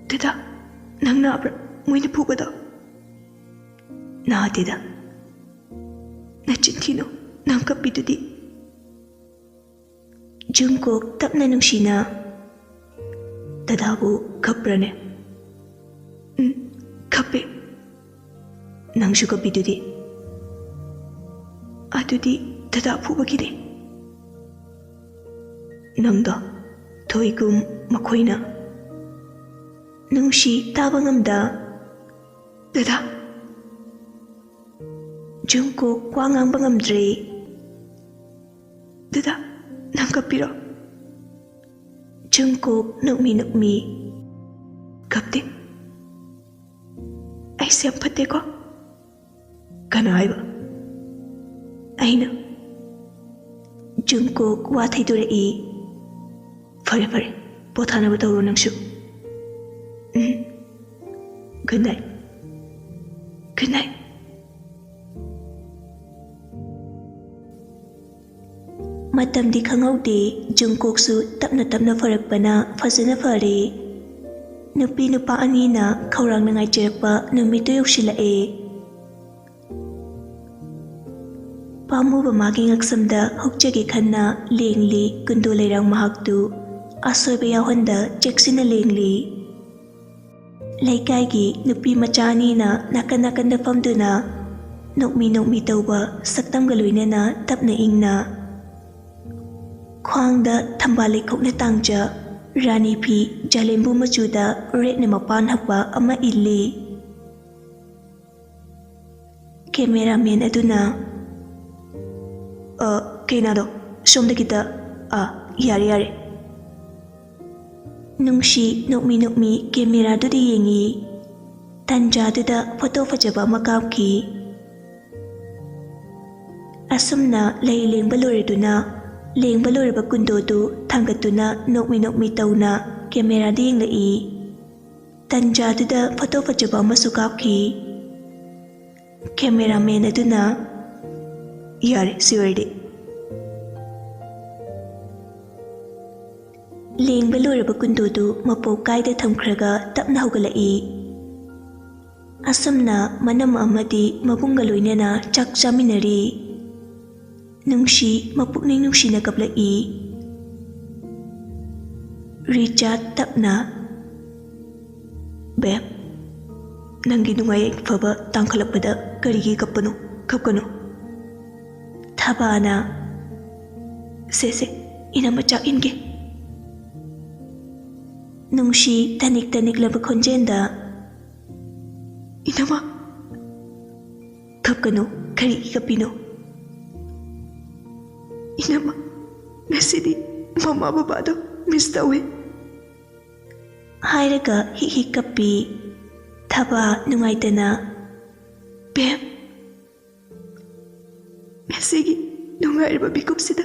ꯗꯗꯥ, ꯅꯪ ꯅꯥꯕ꯭ꯔꯥ? ꯃꯣꯏꯅ ꯐꯨꯕꯗꯣ? ꯅꯥꯗꯦꯗ꯫ ꯅꯆꯤꯟ ꯊꯤꯅꯨ꯫ ꯅꯪ ꯀꯞꯄꯤꯗꯨꯗꯤ꯫ ꯖꯨꯡꯀꯣꯛ ꯇꯞꯅ ꯅꯨꯡꯁꯤꯅ꯫ ꯗꯗꯥꯕꯨ ꯀꯞꯄ꯭ꯔꯅꯦ? ꯎꯝ, ꯀꯞꯄꯦ꯫ ꯅꯪꯁꯨ ꯀꯞꯄꯤꯗꯨꯗꯤ꯫ ꯑꯗꯨꯗꯤ ꯗꯗꯥ ꯐꯨꯕꯒꯤꯅꯦ꯫ ꯅꯪꯗꯣ ꯊꯣꯏꯒꯨꯝ ꯃꯈꯣꯏꯅ꯫ ꯅꯨꯡꯁꯤ ꯇꯥꯕ ꯉꯝꯗ꯫ ꯗꯗꯥ꯫ ꯖꯨꯡꯀꯣꯛ ꯋꯥ ꯉꯥꯡꯕ ꯉꯝꯗ꯭ꯔꯦ꯫ ꯗꯗꯥ, ꯅꯪ ꯀꯞꯄꯤꯔꯣ? ꯖꯨꯡꯀꯣꯛ ꯅꯣꯛꯃꯤ ꯅꯣꯛꯃꯤ꯫ ꯀꯞꯇꯦ꯫ ꯑꯩꯁꯦ ꯌꯥꯝ ꯐꯠꯇꯦꯀꯣ? ꯀꯅꯥ ꯍꯥꯏꯕ? ꯑꯩꯅ꯫ ꯖꯨꯡꯀꯣꯛ ꯋꯥ ꯊꯩꯗꯣꯔꯛꯏ꯫ ꯐꯔꯦ, ꯐꯔꯦ, ꯄꯣꯊꯥꯅꯕ ꯇꯧꯔꯣ ꯅꯪꯁꯨ꯫ ꯎꯝ꯫ Good night꯫ Good night꯫ ꯃꯇꯝꯗꯤ ꯈꯪꯍꯧꯗꯦ, ꯖꯨꯡꯀꯣꯛꯁꯨ ꯇꯞꯅ ꯇꯞꯅ ꯐꯔꯛꯄꯅ ꯐꯖꯅ ꯐꯔꯦ꯫ ꯅꯨꯄꯤ ꯅꯨꯄꯥ ꯑꯅꯤꯅ ꯈꯧꯔꯥꯡꯅ ꯉꯥꯏꯖꯔꯛꯄ ꯅꯨꯃꯤꯠꯇꯨ ꯌꯧꯁꯤꯜꯂꯛꯑꯦ꯫ ꯄꯥꯝꯃꯨꯕ ꯃꯥꯒꯤ ꯉꯛꯁꯝꯗ ꯍꯨꯛꯆꯒꯦ ꯈꯟꯅ ꯂꯦꯡꯂꯤ ꯀꯨꯟꯗꯣ ꯂꯩꯔꯥꯡ ꯃꯍꯥꯛꯇꯨ꯫ ꯑꯁꯣꯏꯕ ꯌꯥꯎꯍꯟꯗ ꯆꯦꯛꯁꯤꯟꯅ ꯂꯦꯡꯂꯤ꯫ ꯂꯩꯀꯥꯏꯒꯤ ꯅꯨꯄꯤ ꯃꯆꯥ ꯑꯅꯤꯅ ꯅꯥꯀꯟ ꯅꯥꯀꯟꯗ ꯐꯝꯗꯨꯅ ꯅꯣꯛꯃꯤ ꯅꯣꯛꯃꯤ ꯇꯧꯕ ꯁꯛꯇꯝꯒ ꯂꯣꯏꯅꯅ ꯇꯞꯅ ꯏꯪꯅ꯫ ꯈ꯭ꯋꯥꯡꯗ ꯊꯝꯕꯥꯜ ꯂꯩꯈꯣꯛꯅ ꯇꯥꯡꯖ, ꯔꯥꯅꯤ ꯐꯤ ꯖꯂꯦꯝꯕꯨ ꯃꯆꯨꯗ ꯔꯦꯠꯅ ꯃꯄꯥꯟ ꯍꯛꯄ ꯑꯃ ꯏꯜꯂꯤ꯫ ꯀꯦꯃꯦꯔꯥꯃꯦꯟ ꯑꯗꯨꯅ ꯑ, ꯀꯩꯅꯥꯗꯣ, ꯁꯣꯝꯗ ꯈꯤꯇ꯫ ꯑ, ꯌꯥꯔꯦ, ꯌꯥꯔꯦ꯫ ꯅꯨꯡꯁꯤ ꯅꯣꯛꯃꯤ ꯅꯣꯛꯃꯤ ꯀꯦꯃꯦꯔꯥꯗꯨꯗ ꯌꯦꯡꯉꯤ꯫ ꯇꯟꯖꯥꯗꯨꯗ ꯐꯣꯇꯣ ꯐꯖꯕ ꯑꯃ ꯀꯥꯞꯈꯤ꯫ ꯑꯁꯨꯝꯅ ꯂꯩ ꯂꯦꯡꯕ ꯂꯣꯏꯔꯗꯨꯅ, ꯂꯦꯡꯕ ꯂꯣꯏꯔꯕ ꯀꯨꯟꯗꯣꯗꯨ ꯊꯥꯡꯒꯠꯇꯨꯅ ꯅꯣꯛꯃꯤ ꯅꯣꯛꯃꯤ ꯇꯧꯅ ꯀꯦꯃꯦꯔꯥꯗ ꯌꯦꯡꯂꯛꯏ꯫ ꯇꯟꯖꯥꯗꯨꯗ ꯐꯣꯇꯣ ꯐꯖꯕ ꯑꯃꯁꯨ ꯀꯥꯞꯈꯤ꯫ ꯀꯦꯃꯦꯔꯥꯃꯦꯟ ꯑꯗꯨꯅ, "ꯌꯥꯔꯦ, ꯁꯤ ꯑꯣꯏꯔꯗꯤ"꯫ ꯂꯦꯡꯕ ꯂꯣꯏꯔꯕ ꯀꯨꯟꯗꯣꯗꯨ ꯃꯄꯣꯛ ꯀꯥꯏꯗ ꯊꯝꯈ꯭ꯔꯒ ꯇꯞꯅ ꯍꯧꯒꯠꯂꯛꯏ꯫ ꯑꯁꯨꯝꯅ ꯃꯅꯝ ꯑꯃꯗꯤ ꯃꯕꯨꯡꯒ ꯂꯣꯏꯅꯅ ꯆꯥꯛ ꯆꯥꯃꯤꯟꯅꯔꯤ꯫ ꯅꯨꯡꯁꯤ ꯃꯄꯨꯛꯅꯤꯡ ꯅꯨꯡꯁꯤꯅ ꯀꯞꯂꯛꯏ꯫ ꯔꯤꯆꯥꯔꯗ ꯇꯞꯅ, "ꯕꯦꯝ, ꯅꯪꯒꯤ ꯅꯨꯡꯉꯥꯏ ꯌꯥꯏꯐꯕ ꯇꯥꯡꯈꯠꯂꯛꯄꯗ ꯀꯔꯤꯒꯤ ꯀꯞꯄꯅꯣ? ꯀꯞꯀꯅꯨ"꯫ ꯊꯕꯥꯅ, "ꯁꯦ, ꯁꯦ, ꯏꯅꯝꯃ ꯆꯥꯛ ꯏꯟꯒꯦ"꯫ ꯅꯨꯡꯁꯤ ꯇꯅꯤꯛ ꯇꯅꯤꯛꯂꯕ ꯈꯣꯟꯖꯦꯜꯗ, "ꯏꯅꯝꯃ, ꯀꯞꯀꯅꯨ, ꯀꯔꯤꯒꯤ ꯀꯞꯄꯤꯅꯣ? ꯏꯅꯝꯃ, ꯉꯁꯤꯗꯤ ꯃꯃꯥ ꯕꯕꯥꯗꯣ ꯃꯤꯁ ꯇꯧꯋꯦ" ꯍꯥꯏꯔꯒ ꯍꯤꯛ ꯍꯤꯛ ꯀꯞꯄꯤ꯫ ꯊꯕꯥ ꯅꯨꯡꯉꯥꯏꯇꯅ, "ꯕꯦꯝ, ꯉꯁꯤꯒꯤ ꯅꯨꯡꯉꯥꯏꯔꯕ ꯃꯤꯀꯨꯞꯁꯤꯗ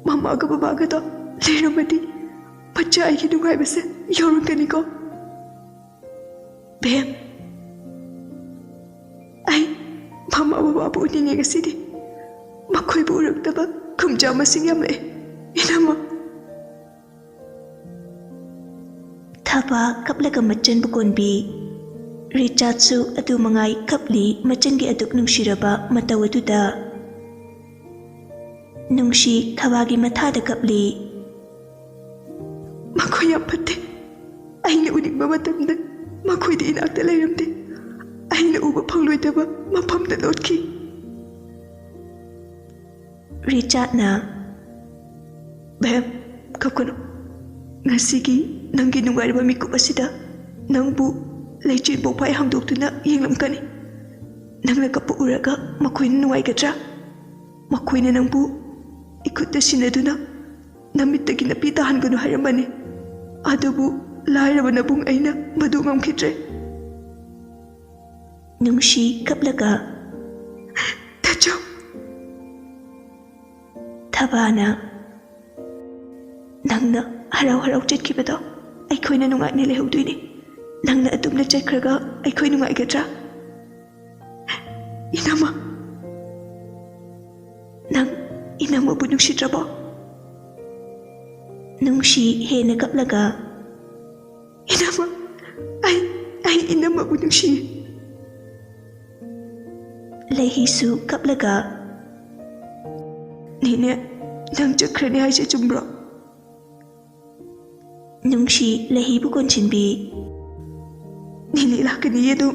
ꯃꯃꯥꯒ ꯕꯕꯥꯒꯗꯣ ꯂꯩꯔꯝꯃꯗꯤ ꯃꯆꯥ ꯑꯩꯒꯤ ꯅꯨꯡꯉꯥꯏꯕꯁꯦ ꯌꯧꯔꯝꯒꯅꯤꯀꯣ꯫ ꯕꯦꯝ, ꯑꯩ ꯃꯃꯥ ꯕꯕꯥꯕꯨ ꯎꯅꯤꯡꯉꯦ ꯉꯁꯤꯗꯤ꯫ ꯃꯈꯣꯏꯕꯨ ꯎꯔꯛꯇꯕ ꯀꯨꯝꯖꯥ ꯃꯁꯤꯡ ꯌꯥꯝꯂꯛꯑꯦ, ꯏꯅꯝꯃ"꯫ ꯊꯕꯥ ꯀꯞꯂꯒ ꯃꯆꯟꯕꯨ ꯀꯣꯟꯕꯤ꯫ ꯔꯤꯆꯥꯔꯗꯁꯨ ꯑꯗꯨ ꯃꯉꯥꯏ ꯀꯞꯂꯤ ꯃꯆꯟꯒꯤ ꯑꯗꯨꯛ ꯅꯨꯡꯁꯤꯔꯕ ꯃꯇꯧ ꯑꯗꯨꯗ꯫ ꯅꯨꯡꯁꯤ ꯊꯕꯥꯒꯤ ꯃꯊꯥꯗ ꯀꯞꯂꯤ꯫ "ꯃꯈꯣꯏ ꯌꯥꯝ ꯐꯠꯇꯦ꯫ ꯑꯩꯅ ꯎꯅꯤꯡꯕ ꯃꯇꯝꯗ ꯃꯈꯣꯏꯗꯤ ꯏꯅꯥꯛꯇ ꯂꯩꯔꯝꯗꯦ꯫ ꯑꯩꯅ ꯎꯕ ꯐꯪꯂꯣꯏꯗꯕ ꯃꯐꯝꯗ ꯂꯣꯠꯈꯤ"꯫ ꯔꯤꯆꯥꯔꯗꯅ, "ꯕꯦꯝ, ꯀꯞꯀꯅꯨ꯫ ꯉꯁꯤꯒꯤ ꯅꯪꯒꯤ ꯅꯨꯡꯉꯥꯏꯔꯕ ꯃꯤꯀꯨꯞ ꯑꯁꯤꯗ ꯅꯪꯕꯨ ꯂꯩꯆꯤꯟ ꯄꯣꯛꯐꯥꯏ ꯍꯥꯡꯗꯣꯛꯇꯨꯅ ꯌꯦꯡꯂꯝꯒꯅꯤ꯫ ꯅꯪꯅ ꯀꯞꯄ ꯎꯔꯒ ꯃꯈꯣꯏꯅ ꯅꯨꯡꯉꯥꯏꯒꯗ꯭ꯔꯥ?" ꯃꯈꯣꯏꯅ ꯅꯪꯕꯨ ꯏꯈꯨꯠꯇ ꯁꯤꯟꯅꯗꯨꯅ ꯅꯃꯤꯠꯇꯒꯤ ꯅꯥꯄꯤ ꯇꯥꯍꯟꯒꯅꯨ ꯍꯥꯏꯔꯝꯕꯅꯤ꯫ ꯑꯗꯨꯕꯨ ꯂꯥꯏꯔꯕ ꯅꯕꯨꯡ ꯑꯩꯅ ꯃꯗꯨ ꯉꯝꯈꯤꯗ꯭ꯔꯦ꯫ ꯅꯨꯡꯁꯤ ꯀꯞꯂꯒ, "ꯇꯥꯆꯧ!" ꯊꯕꯥꯅ, "ꯅꯪꯅ ꯍꯔꯥꯎ ꯍꯔꯥꯎ ꯆꯠꯈꯤꯕꯗꯣ ꯑꯩꯈꯣꯏꯅ ꯅꯨꯡꯉꯥꯏꯅ ꯂꯩꯍꯧꯗꯣꯏꯅꯤ꯫ ꯅꯪꯅ ꯑꯗꯨꯝꯅ ꯆꯠꯈ꯭ꯔꯒ ꯑꯩꯈꯣꯏ ꯅꯨꯡꯉꯥꯏꯒꯗ꯭ꯔꯥ? ꯏꯅꯝꯃ, ꯅꯪ ꯏꯅꯝꯃꯕꯨ ꯅꯨꯡꯁꯤꯗ꯭ꯔꯕꯣ?" ꯅꯨꯡꯁꯤ ꯍꯦꯟꯅ ꯀꯞꯂꯒ, "ꯏꯅꯝꯃ, ꯑꯩ, ꯑꯩ ꯏꯅꯝꯃꯕꯨ ꯅꯨꯡꯁꯤꯌꯦ꯫" ꯂꯩꯍꯤꯁꯨ ꯀꯞꯂꯒ, "ꯅꯦꯅꯦ, ꯅꯪ ꯆꯠꯈ꯭ꯔꯅꯤ ꯍꯥꯏꯁꯦ ꯆꯨꯝꯕ꯭ꯔꯣ?" ꯅꯨꯡꯁꯤ ꯂꯩꯍꯤꯕꯨ ꯀꯣꯟꯁꯤꯟꯕꯤ꯫ "ꯅꯦꯅꯦ ꯂꯥꯛꯀꯅꯤꯌꯦ ꯑꯗꯨꯝ꯫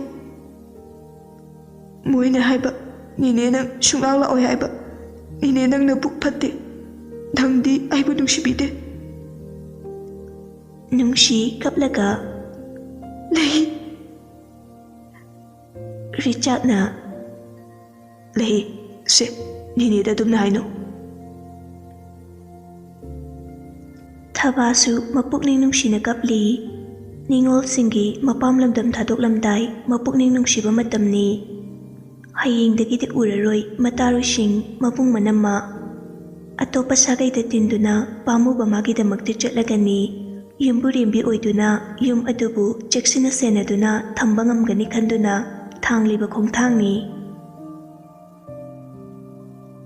ꯃꯣꯏꯅ ꯍꯥꯏꯕ, ꯅꯦꯅꯦ ꯅꯪ ꯁꯨꯡꯂꯥꯛ ꯂꯥꯛꯑꯣꯏ ꯍꯥꯏꯕ꯫ ꯅꯦꯅꯦ ꯅꯪ ꯅꯕꯨꯛ ꯐꯠꯇꯦ꯫ ꯅꯪꯗꯤ ꯑꯩꯕꯨ ꯅꯨꯡꯁꯤꯕꯤꯗꯦ꯫" ꯅꯨꯡꯁꯤ ꯀꯞꯂꯒ, "ꯂꯩꯍꯤ!" ꯔꯤꯆꯥꯔꯗꯅ, "ꯂꯩꯍꯤ, ꯁꯦ, ꯅꯦꯅꯦꯗ ꯑꯗꯨꯝꯅ ꯍꯥꯏꯅꯧ꯫" ꯊꯕꯥꯁꯨ ꯃꯄꯨꯛꯅꯤꯡ ꯅꯨꯡꯁꯤꯅ ꯀꯞꯂꯤ꯫ ꯅꯤꯉꯣꯜꯁꯤꯡꯒꯤ ꯃꯄꯥꯝ ꯂꯝꯗꯝ ꯊꯥꯗꯣꯛꯂꯝꯗꯥꯏ ꯃꯄꯨꯛꯅꯤꯡ ꯅꯨꯡꯁꯤꯕ ꯃꯇꯝꯅꯤ꯫ ꯍꯌꯦꯡꯗꯒꯤꯗꯤ ꯎꯔꯔꯣꯏ ꯃꯇꯥꯔꯣꯏꯁꯤꯡ, ꯃꯕꯨꯡ ꯃꯅꯝꯃ꯫ ꯑꯇꯣꯞꯄ ꯁꯥꯒꯩꯗ ꯇꯤꯟꯗꯨꯅ ꯄꯥꯝꯃꯨꯕ ꯃꯥꯒꯤꯗꯃꯛꯇ ꯆꯠꯂꯒꯅꯤ꯫ ꯌꯨꯝꯕꯨꯔꯦꯝꯕꯤ ꯑꯣꯏꯗꯨꯅ ꯌꯨꯝ ꯑꯗꯨꯕꯨ ꯆꯦꯛꯁꯤꯟꯅ ꯁꯦꯟꯅꯗꯨꯅ ꯊꯝꯕ ꯉꯝꯒꯅꯤ ꯈꯟꯗꯨꯅ ꯊꯥꯡꯂꯤꯕ ꯈꯣꯡꯊꯥꯡꯅꯤ꯫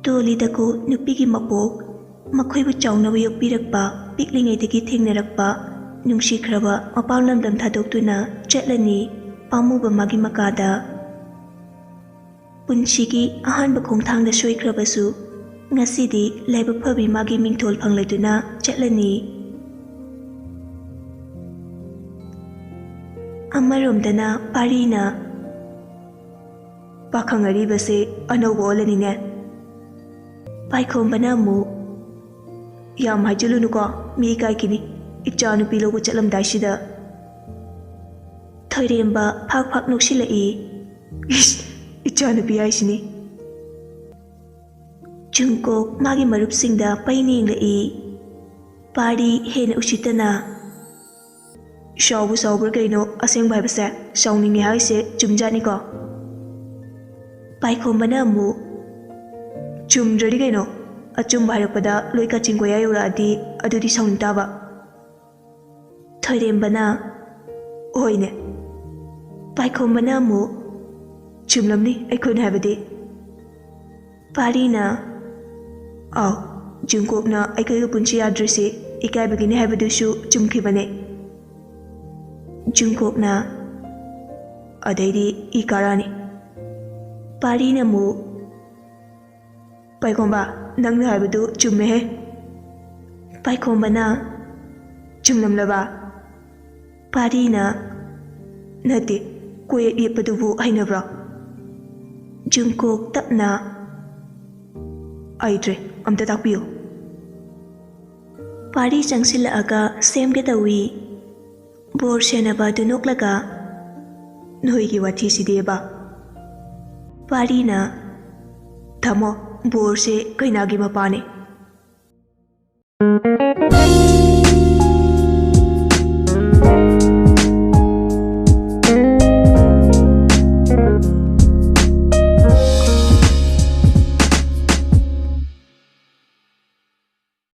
ꯇꯣꯂꯤꯗꯀꯣ ꯅꯨꯄꯤꯒꯤ ꯃꯄꯣꯛ, ꯃꯈꯣꯏꯕꯨ ꯆꯥꯎꯅꯕ ꯌꯣꯛꯄꯤꯔꯛꯄ, ꯄꯤꯛꯂꯤꯉꯩꯗꯒꯤ ꯊꯦꯡꯅꯔꯛꯄ, ꯅꯨꯡꯁꯤꯈ꯭ꯔꯕ ꯃꯄꯥꯝ ꯂꯝꯗꯝ ꯊꯥꯗꯣꯛꯇꯨꯅ ꯆꯠꯂꯅꯤ ꯄꯥꯝꯃꯨꯕ ꯃꯥꯒꯤ ꯃꯀꯥꯗ꯫ ꯄꯨꯟꯁꯤꯒꯤ ꯑꯍꯥꯟꯕ ꯈꯣꯡꯊꯥꯡꯗ ꯁꯣꯏꯈ꯭ꯔꯕꯁꯨ, ꯉꯁꯤꯗꯤ ꯂꯥꯏꯕꯛ ꯐꯕꯤ ꯃꯥꯒꯤ ꯃꯤꯡꯊꯣꯜ ꯐꯪꯂꯗꯨꯅ ꯆꯠꯂꯅꯤ꯫ ꯑꯃꯔꯣꯝꯗꯅ ꯄꯥꯔꯤꯅ, "ꯄꯥꯈꯪ ꯑꯔꯤꯕꯁꯦ ꯑꯅꯧꯕ ꯑꯣꯜꯂꯅꯤꯅꯦ꯫" ꯄꯥꯏꯈꯣꯝꯕꯅ ꯑꯃꯨꯛ, "ꯌꯥꯝ ꯍꯥꯏꯖꯤꯜꯂꯨꯅꯨꯀꯣ, ꯃꯤ ꯏꯀꯥꯏꯈꯤꯅꯤ, ꯏꯆꯥ ꯅꯨꯄꯤ ꯂꯧꯕ ꯆꯠꯂꯝꯗꯥꯏꯁꯤꯗ꯫" ꯊꯣꯏꯔꯦꯝꯕ ꯐꯥꯛ ꯐꯥꯛ ꯅꯣꯛꯁꯤꯜꯂꯛꯏ꯫ "ꯏꯁ, ꯏꯆꯥ ꯅꯨꯄꯤ ꯍꯥꯏꯁꯤꯅꯤ꯫" ꯖꯨꯡꯀꯣꯛ ꯃꯥꯒꯤ ꯃꯔꯨꯞꯁꯤꯡꯗ ꯄꯩꯅ ꯌꯦꯡꯂꯛꯏ꯫ ꯄꯥꯔꯤ ꯍꯦꯟꯅ ꯎꯁꯤꯠꯇꯅ, "ꯁꯥꯎꯕꯨ ꯁꯥꯎꯕ꯭ꯔꯥ ꯀꯩꯅꯣ? ꯑꯁꯦꯡꯕ ꯍꯥꯏꯕꯁꯦ ꯁꯥꯎꯅꯤꯡꯉꯦ ꯍꯥꯏꯁꯦ ꯆꯨꯝꯖꯥꯠꯅꯤꯀꯣ?" ꯄꯥꯏꯈꯣꯝꯕꯅ ꯑꯃꯨꯛ, "ꯆꯨꯝꯗ꯭ꯔꯗꯤ ꯀꯩꯅꯣ? ꯑꯆꯨꯝꯕ ꯍꯥꯏꯔꯛꯄꯗ ꯂꯣꯏ ꯀꯥꯆꯤꯟ ꯀꯣꯌꯥ ꯌꯧꯔꯛꯑꯗꯤ ꯑꯗꯨꯗꯤ ꯁꯥꯎꯅꯤꯡ ꯇꯥꯕ꯫" ꯊꯣꯏꯔꯦꯝꯕꯅ, "ꯍꯣꯏꯅꯦ꯫" ꯄꯥꯏꯈꯣꯝꯕꯅ ꯑꯃꯨꯛ, "ꯆꯨꯝꯂꯝꯅꯤ ꯑꯩꯈꯣꯏꯅ ꯍꯥꯏꯕꯗꯤ꯫" ꯄꯥꯔꯤꯅ, "ꯑꯥꯎ, ꯖꯨꯡꯀꯣꯛꯅ ꯑꯩꯈꯣꯏꯒ ꯄꯨꯟꯁꯤ ꯌꯥꯗ꯭ꯔꯤꯁꯤ ꯏꯀꯥꯏꯕꯒꯤꯅꯤ ꯍꯥꯏꯕꯗꯨꯁꯨ ꯆꯨꯝꯈꯤꯕꯅꯦ꯫" ꯖꯨꯡꯀꯣꯛꯅ, "ꯑꯗꯩꯗꯤ ꯏ ꯀꯥꯔꯛꯑꯅꯤ꯫" ꯄꯥꯔꯤꯅ ꯑꯃꯨꯛ, "ꯄꯥꯏꯈꯣꯝꯕ, ꯅꯪꯅ ꯍꯥꯏꯕꯗꯨ ꯆꯨꯝꯃꯦꯍꯦ꯫" ꯄꯥꯏꯈꯣꯝꯕꯅ, "ꯆꯨꯝꯂꯝꯂꯕ?" ꯄꯥꯔꯤꯅ, "ꯅꯠꯇꯦ, ꯀꯣꯌꯦꯠ ꯌꯦꯠꯄꯗꯨꯕꯨ ꯍꯩꯅꯕ꯭ꯔꯣ?" ꯖꯨꯡꯀꯣꯛ ꯇꯞꯅ, "ꯍꯩꯇ꯭ꯔꯦ, ꯑꯝꯇ ꯇꯥꯛꯄꯤꯌꯨ꯫" ꯄꯥꯔꯤ ꯆꯪꯁꯤꯜꯂꯛꯑꯒ ꯁꯦꯝꯒꯦ ꯇꯧꯏ꯫ ꯕꯣꯔ ꯁꯦꯟꯅꯕ ꯑꯗꯨ ꯅꯣꯛꯂꯒ, "ꯅꯣꯏꯒꯤ ꯋꯥꯊꯤꯁꯤꯗꯤꯕ꯫" ꯄꯥꯔꯤꯅ, "ꯊꯝꯃꯣ, ꯕꯣꯔꯁꯦ ꯀꯩꯅꯥꯒꯤ ꯃꯄꯥꯅꯦ,